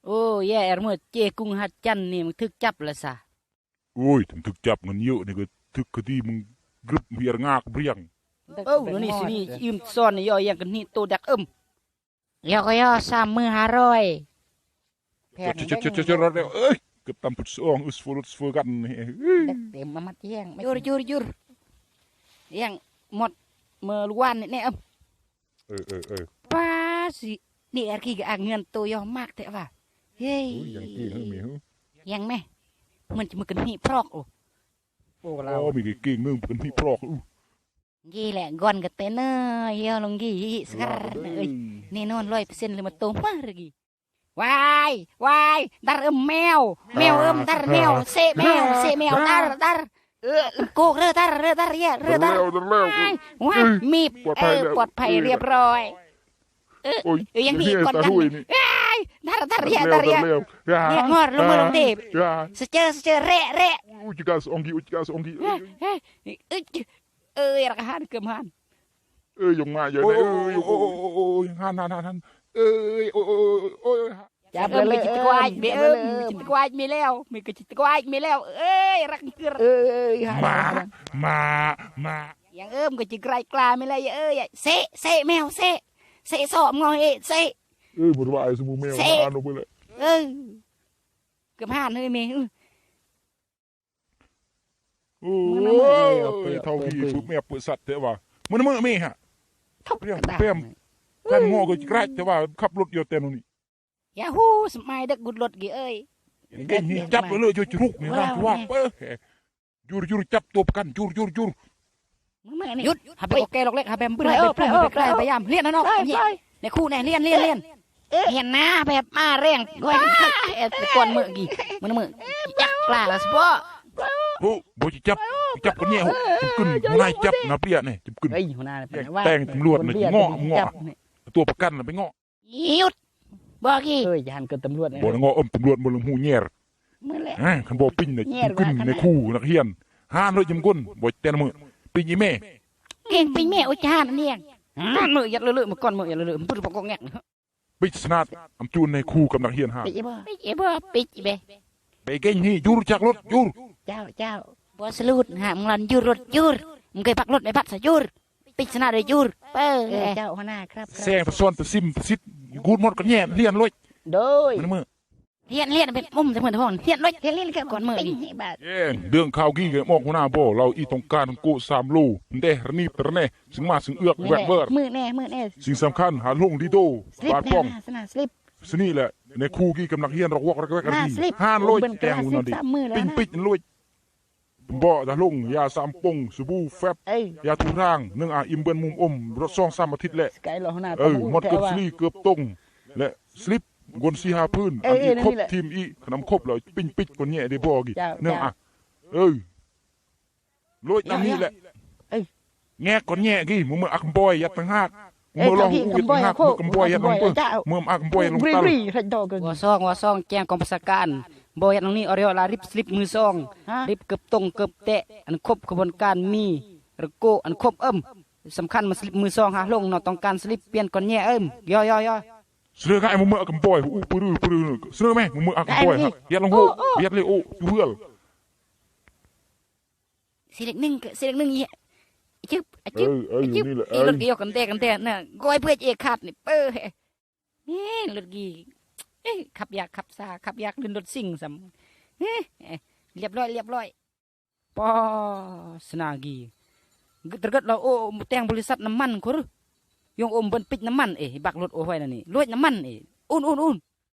ໂອ້ ແຍ່ ແອດເມີດ ເຈກຸງຫາດຈັນນີ້ມັນຖືກຈັບລະຊະ. ໂອ້ຍ ຖືກຈັບເງິນເຍອະນີ້ກໍຖືກຄະດີ ມຶງກຶບເຮຍງາກເບຣຽງ. ເອົ້າ ນີ້ຊິນີ້ອີ່ມຊອນນີ້ຍໍ່ຢ່າງກັນນີ້ໂຕດັກເອີ້ມ. ຍໍ່ກໍຍໍ່ ສາມໝື່ນຫ້າຮ້ອຍ. ແພງເດີ ເອີຍ ເກືອບຕຳປຶດສອງ ອຶສເຟີລົດເຟີກັນ ເຕັມມາມັດແຮງ. ຢຸດ ຢຸດ ຢຸດ ແຮງໝົດເມື່ອວານນີ້ແນ່. ເອີ ເອີ ເອີ ປາຊິ ນີ້ອາກີກະອາເງືອນໂຕຍໍ່ມາກແທ້ວ່າ. ເຮີ້ຍ ຍັງກີເຮີ້ຍ ແຮງແມ ມັນຈະມາກັນຮີພຣອກ. ໂອ້ ໂອ້ ລາວ ມີກະກີໜຶ່ງກັນຮີພຣອກ. ກີແຫຼະ ກ່ອນກະເຕັນເອີຍ ເຮົາລົງກີສະກາດເອີຍ ແນ່ນອນຮ້ອຍເປີເຊັນເລີຍ ມາໂຕມາເລີຍກີ. ວາຍ ວາຍ ດັນເອີ້ມແມວ ແມວເອີ້ມດັນແມວ ເຊະແມວ ເຊະແມວ ດັນ ດັນ ເອີ ໂກກເດີ ດັນເດີ ດັນເດີ ດັນ ເດີ ດັນ ເດີ ດັນແລ້ວ ດັນແລ້ວ ວາຍ ມີບ ເອີ ປອດໄພລຽບຮ້ອຍ. ເອີ ເອີ ຍັງມີອີກກ່ອນກັນ ເອີຍ ດັນ ດັນເດີ ດັນເດີ ແຍກງອດລົງມາລົງເດ ສະເຈີ ສະເຈີ ແຣະ ແຣະ ອຸຈະກາສອງກີ ອຸຈະກາສອງກີ ເອີຍ ເອີຍ ເອີຍ ເອີຍ ລັກອາຫານ ເກີມອາຫານ ເອີຍ ຍົງມາ ເອີຍ ໂອ້ຍ ໂອ້ຍ ໂອ້ຍ ຫັນ ຫັນ ຫັນ ເອີຍ ໂອ້ຍ ໂອ້ຍ ໂອ້ຍ ຈັບເລີຍ ເອີຍ ມີກະຈິດກວາຍ ມີ ເອີຍ ມີກະຈິດກວາຍ ມີແລ້ວ ມີກະຈິດກວາຍ ມີແລ້ວ ເອີຍ ລັກເກີນ ເອີຍ ມາ ມາ ມາ ຍັງເອີ້ມກະຈິດກວາຍ ກລາ ມີແລ້ວ ເອີຍ ເຊະ ເຊະ ແມວ ເຊະ ເຊະ ຊອມງໍເອ ເຊະ ເອີຍ ບໍ່ໄດ້ວ່າໄອ້ສະໝູແມວ ເຊະ ມານອກໄປແລ້ວ ເອີຍ ເກືອບຫານເຮີຍແມ່ ໂອ້ຍ ເຖົ້າພີ້ປຶບແມບປຶດສັດແທ້ວ່າ ມື້ນະມື້ແມ່ຫະ ທັບແປມ ກັນງໍກໍຈະກາຍແຕ່ວ່າ ຂັບລົດຢູ່ແຕ່ໂນນນີ້ ຢາຫູ ສະມາຍເດັກກຸດລົດກີເອີຍ ເກັ່ງນີ້ ຈັບເລີຍ ຈຸລຸກນີ້ ລາກວ່າ ເປີ ຢຸດ ຢຸດ ຈັບຕົວປະກັນ ຢຸດ ຢຸດ ຢຸດ ຢຸດ ຫາໄປໂອເຄລັອກເລັກ ຫາແບມບຶ້ນ ຫາໄປປຸ້ງ ຫາໄປກາຍ ພະຍາຍາມ ລຽນນະນ້ອງ ແນຄູແນ່ ລຽນ ລຽນ ລຽນ ເຫັນໜ້າແບບມາແຮງ ໂອ້ຍ ແຕ່ກ່ອນມື້ກີ້ ມື້ນີ້ມື້ຈັກກລ້າລະສະເພາະ ໂອ້ ບໍ່ຊິຈັບ ຈັບຄົນແຍ່ ຈິມກຶນ ຫົວໜ້າຈັບໜ້າເປຍແນ່ ຈິມກຶນ ເອີຍ ຫົວໜ້າ ແຕ່ງຕຳຫຼວດນະ ເງາະ ເງາະ ຕົວປະກັນນະໄປເງາະ ຢຸດ ບໍ່ກີ້ ເອີຍ ຢ້ານເກີດຕຳຫຼວດ ບໍ່ເງາະ ເອີ້ມຕຳຫຼວດ ບໍ່ລົງຫູແຍ່ ມື້ແຫຼະ ຄັນບໍ່ປິ່ນນະ ກິນຂຶ້ນໃນຄູນັກຮຽນ ຫ້າມເລີຍຈິມກຸນ ບໍ່ແຕ່ນມື້ ປິ່ນອີແມ່ ເກັ່ງປິ່ນແມ່ ອຸຈະຫານອັນນີ້ ກ່ອນມື້ ຍັດເລີະໆ ມື້ກ່ອນມື້ ຍັດເລີະໆ ປຶດປະກອກແງກ ປິດສະໜາດ ອຳຈູນໃນຄູກັບນັກຮຽນ ຫ້າມ ປິດອີບໍ່ ປິດອີບໍ່ ປິດອີແບ ໄປເກັ່ງນີ້ ຢຸດຈັກລົດ ຢຸດ ເຈົ້າ ເຈົ້າ ບໍ່ສະຫຼຸດ ຫ້າມງລັນ ຢຸດລົດ ຢຸດ ມຶງເຄີຍປັກລົດໄປບັດສະ ຢຸດ ປິດສະໜາດເດີ ຢຸດ ເປີ ເອີ ເຈົ້າ ຫົວໜ້າ ຄັບ ແຊງຕະຊອນຕະຊິມຕະຊິດ ກູດໝົດກໍແຍ່ ລຽນໂລດ ໂດຍ ມື້ ລຽນ ລຽນເປັນມຸມແຕ່ເພິ່ນຫ້ອງ ລຽນໂລດ ລຽນ ລຽນ ກ່ອນມື້ນີ້ ເລື່ອງຂ່າວກີ້ກໍອອກຫົວໜ້າບໍ່ ລາວອີຕ້ອງການໂກສາມໂລ ແດຮະນີຕະແນ ຊິງມາຊິງເອືອກແວກເວີ ມື້ແນ່ ມື້ແນ່ ສິ່ງສຳຄັນ ຫາລົງດີໂດ ບາດປ້ອງ ສະນີ້ແຫຼະ ໃນຄູກີ້ກັບນັກຮຽນ ຣອກວອກແວກ ຫ້າມໂລດ ແຕ່ງຫັ້ນເດ ປິງປິດໂລດ ບໍ່ ຢາລົງ ຢາສາມປົງ ສະບູ ແຟັບ ຢາຖູທາງ ໜຶ່ງອາ ອີ່ມເບືອນມຸມອົມ ສອງສາມອາທິດແຫຼະ ເອີ ໝົດເກີບສະລີ ເກີບຕົງ ແລະ ສະລິບ ກົນສີ່ຫ້າພື້ນ ອັນອີກຄົບທີມອີກ ຄັນອຳຄົບແລ້ວ ປິງປິດກ່ອນແຍ່ໄດ້ບໍ່ກີ້ ໜຶ່ງອາ ເອີ ໂລດນຳນີ້ແຫຼະ ແງກກ່ອນແຍ່ກີ້ ມື້ມື້ອັກບອຍ ຍັດຕ່າງຫາກ ມື້ລອງອູ່ຍັດຕ່າງຫາກ ມື້ກຳບອຍ ຍັດລົງເປີ ມື້ອັກບອຍ ລົງເຕົາ ວໍສອງ ວໍສອງ ແຈ້ງກອງບັນຊາການ ບໍ່ຍັດລົງນີ້ ອອຣິອອລາ ລິບ ສະລິບມືສອງ ລິບເກີບຕົງ ເກີບແຕະ ອັນຄົບຂະບວນການ ມີ ຣະໂກ ອັນຄົບເອີ້ມ ສຳຄັນມາສະລິບມືສອງ ຫາລົງ ນ້ອງຕ້ອງການສະລິບ ປ່ຽນກ່ອນແຍ່ເອີ້ມ ຍໍ ຍໍ ຍໍ ສະເໜີໃຫ້ມື້ມື້ອັກບອຍ ອູປະລືປະລື ສະເໜີແມ່ ມື້ມື້ອັກບອຍ ຍັດລົງໂຮ ຍັດເລໂອ ຈຸເຮືອລ ສີ່ເລກໜຶ່ງ ສີ່ເລກໜຶ່ງ ອາຈຶບ ອາຈຶບ ອາຈຶບ ນີ້ລົດກີ້ ກັນແດກັນແດນະ ກ້ອຍເພື່ອເອຂາດນີ້ ເປີ ແມ່ນລົດກີ້ ເອີ ຂັບຢາກຂັບຊ້າ ຂັບຢາກຫຼິ້ນລົດຊິງຊ້ຳ ເອີ ລຽບຮ້ອຍ ລຽບຮ້ອຍ ປາ ສະໜາກີ້ ກະຕະເກີດລາວ ໂອ້ ແຕ່ງບໍລິສັດນ້ຳມັນໂຄ ຍົງອົມເບິ່ນປິດນ້ຳມັນ ເອີ ບັກລົດໂອ້ໄວ້ນະນີ້ ລວຍນ້ຳມັນ ເອີ ອຸນ ອຸນ ອຸນ